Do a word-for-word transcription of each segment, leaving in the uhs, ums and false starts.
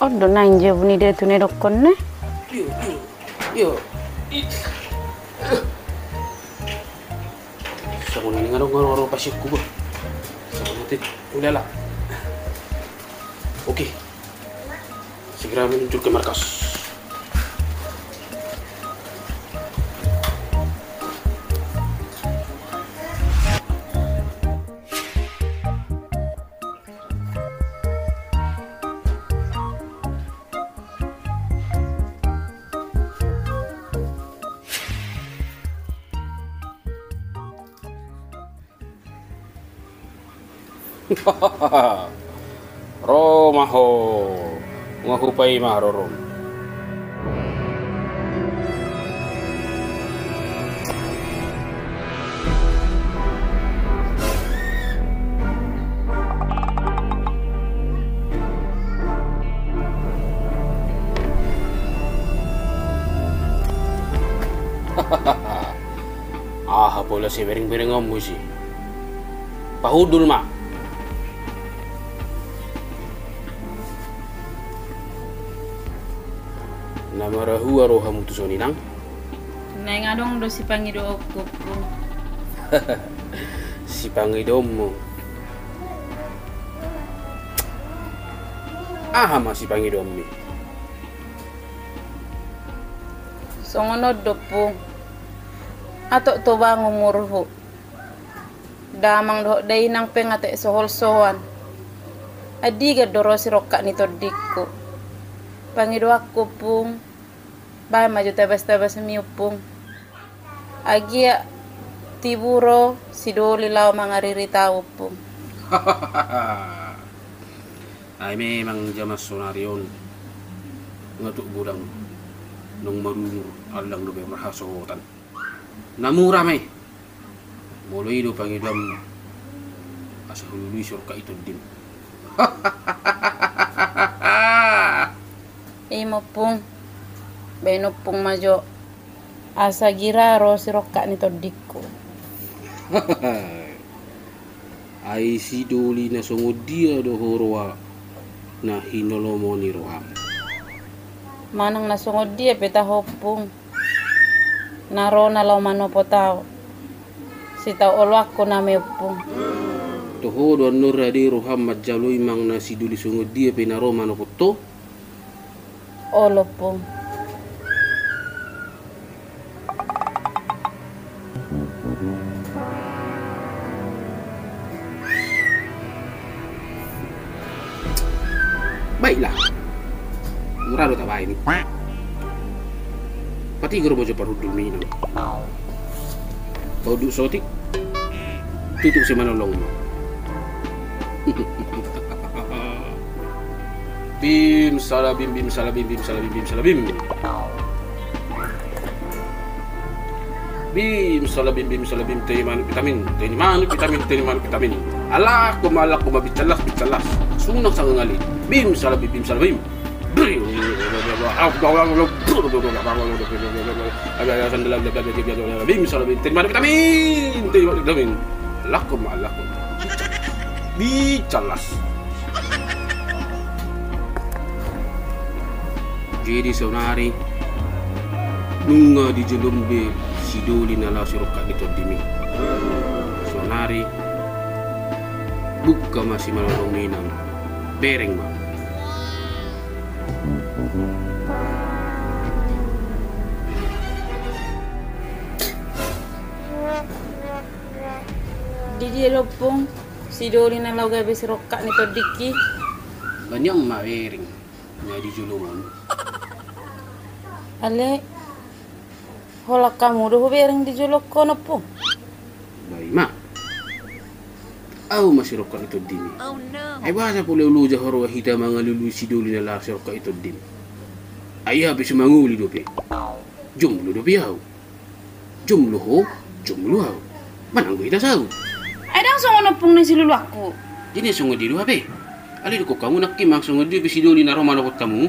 On do naeng jabu ni datu na didokkon na. Iyo, iyo, iyo. Songon i, nga adong, nga adong, nga adong pasianku ba. Songon i, ulala. Oke. Segera meluncur ke markas. Ro ma ho, nga hupaima rorom. Aha pola siberengberengonmu i? Pahundul ma. Na marhua rohamu tuson, Inang? Naeng adong do sipangidoonku, Ompung. Sipangidoonmu? Aha ma sipangidoonmi? Songon on do, Ompung. Atok tobang umurhu. Damang dohot dainang pe nga tek soholsoan. Andigan do ro sirongkap ni tondingku. Pangidoanku, Ompung, baen ma jo tabastabasmi, Ompung. Agia tibu ro sidoli laho mangaririta au, Ompung. Ai memang jaman sonari on nga tuk godang naung marumur, allang dope marhasohotan. Na mura ma i. Molo i do pangidoanmu, asa hulului sirongkap ni tondim. I ma, Ompung. Baen Ompung ma jo, asa gira ro sirongkap ni tondingku. Ai sidoli na songon dia do ho roha na hinolomon i roham? Manang na songon dia pe taho, Ompung, na ro na laho manopot au, sitau oloanku nama i, Ompung. Toho do annon rade roham manjalo imang na sidoli songon dia pe na ro manopot ho? Olo, Ompung. Baiklah. Mura do tabaen i. Patigor ma jo parhundulmi, Inang. Paunduk sotik. Tutu simanolong. Bim salabim, bim salabim, bim salabim, bim salabim. Bim salabim, bim salabim, tei ni manuk vitamin, tei ni manuk vitamin, tei ni manuk vitamin. Alak ma, alak ma, bim calas, bim calas. Sunang sangang ali. Bim salabim, bim salabim. Bim salabim, tei ni manuk vitamin, tei ni manuk vitamin. Alak ma, alak ma. Bim calas. Jadi saonari nunga di jolom be sidoli na laho sirongkap ni tondimi. Saonari bungka ma simanolongmi, Inang. Bereng ma. Di dia do, Ompung, sidoli na laho gabe sirongkap ni tondingki? Ba nion ma bereng na di jolom on. Ale, holan hamu do hubereng di jolomku on, Ompung? Ba i ma. Au ma sirongkap ni tondimi. Ai boasa pola loja ho roha hita mangalului sidoli na laho sirongkap ni tondim? Ai aha pe so mangoli dope. Jomblo dope au. Jomblo ho, jomblo au. Manang do hita saut. Ai ndang songon ompung na siluluanku. Jadi songon dia do hape? Alai didok hamu nangkin ma songon dia pe sidoli na ro manopot hamu.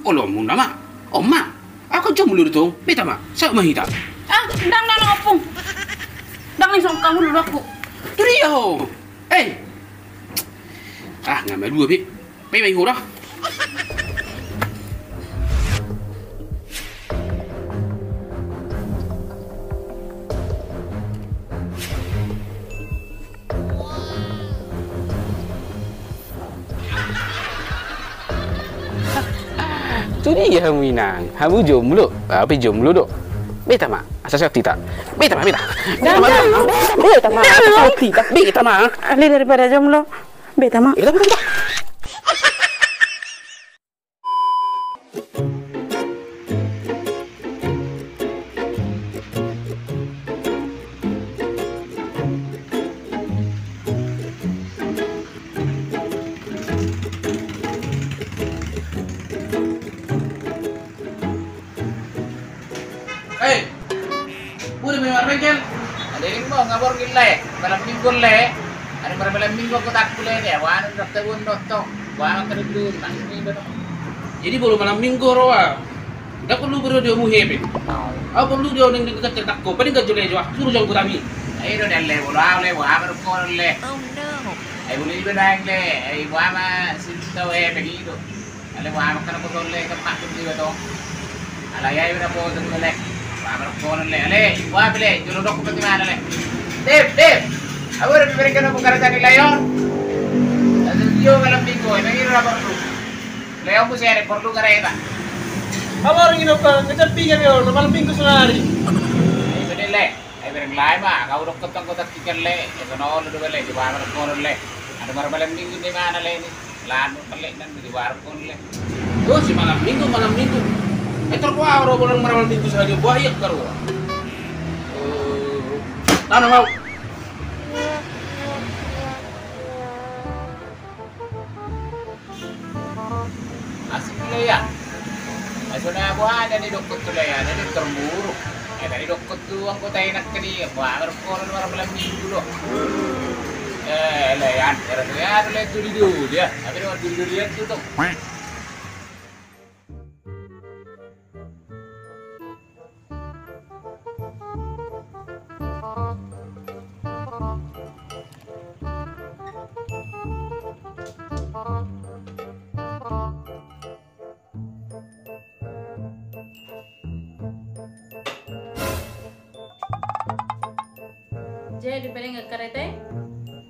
Olomu nama. On ma. Au kan jomblo do tong. Beta ma. Saut ma hita. Ah, ndang, ndang, ndang ompung. Ndang naeng songon hamu luluanku. Tudia ho. Eh. Ah, nga malua be. Pe mai hura. Sude hamu inang, hamu jomblo, au pe jomblo do. Beta ma, asa sehat hita. Beta ma, beta. Beta ma, beta ma. Beta ma, asa sehat hita. Beta ma. Ale daripada jomblo, beta ma. Beta, beta, beta. Hei, udah memang bengkel? Ada yang mau ngabor gila ya? Malam minggu le. Ada berapa malam minggu aku tak kuliah ya? Wah, udah tahun nonton. Wah, makan dulu, makan dulu. Jadi bolu malam minggu roa. Nda porlu bero di omu hepeng. Au porlu di oneng di kita cerita ko, paling gak jole jo, suru jong kutami. Ai do dalle bolu au le, wa baru ko le. Oh no. Ai bolu iba daeng le, ai wa ma sin tau hepeng i do. Ale wa ma kana ko le, kemak tu iba to. Ala ya iba na po tu le. Wa baru ko le, ale wa bele, jolo dok ko di mana le. Dep, dep. Au re biberi kana bukan tadi layon. Ada dia malam minggu, emang ini rapat tu. Leo mu sere porlu kareta. Abar ngino pa, kecapi kami on, malam minggu sehari. Ai bede le, ai bereng lai ma, kau dokter tong kota tikel le, itu no lu dua le, di warung kono le. Ada mar malam minggu di mana le ini? Lanu kele nan di warung kono le. Oh, si malam minggu, malam minggu. Eh, terkuah orang bolong malam minggu saja, buah iya karu. Oh, tanah mau. Asik le ya. Ai so na boha na ni dokkon tu le ya, na ni termuru. Ai tadi dokkon tu angkota enak tadi, boha baru kono dua malam minggu do. Eh, le ya, era tu ya, tu le tu di dulu ya. Tapi dua dulu dia tu tu. Jadi paling gak kareta?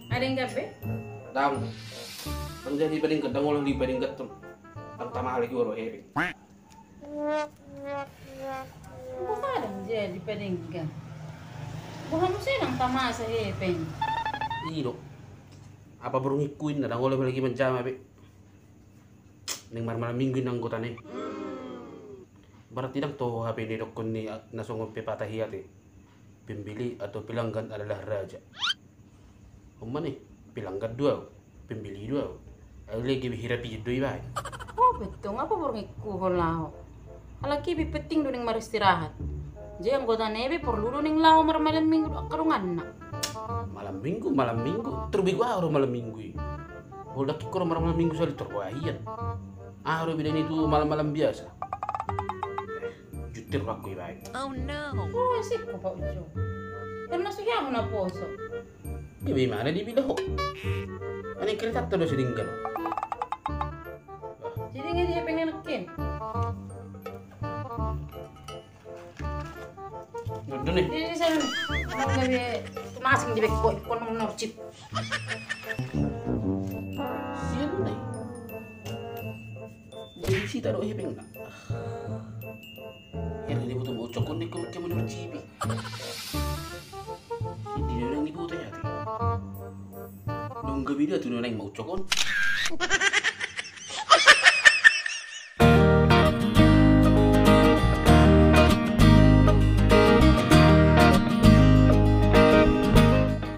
Ada yang gabe? Dang. Dang jadi paling gak, dang olah di paling gak tuh. Dang tama lagi waro heri. Boha dang jadi padenggan. Boha muse dang tamasa hepeng. I do. Apa borungku inna dang olo lagi manjama be. Ning marmalam minggu inna anggotana i. Berarti dang toho hape ni dokkon ni na songon pepatah i ate. Pembeli atau pelanggan adalah raja. Umma ni, pelanggan do au, pembeli do au. Au lagi be hira pijet do ibaen. Oh, betul. Apa borungku ho laho? Halak i be penting do ning maristirahat. Jadi anggotana be porlu do ning laho marmalam minggu do angka donganna. Malam minggu, malam minggu. Terbego aha ro malam minggu i. Molo dang ingkon ro marmalam minggu sali terbego aha ian. Aha ro beda ni tu malam-malam biasa. Jutir bakku ibaen. Oh no. Oh, asik ko Pak Ucu. Kan masuk ya na poso. Iba imana di bila ho. Ani kereta tu do sedinggal. Jadi nggak dia pengen kin. Duduk nih. Ini saya mau nggak be masing di beko ikon nomor chip. Sian nih. Jadi si taruh hepeng na. Hera ni butuh mau cokon ni kau kamu dua G B. Di orang ni butuh ya. Nunggu bida tu nang mau cokon.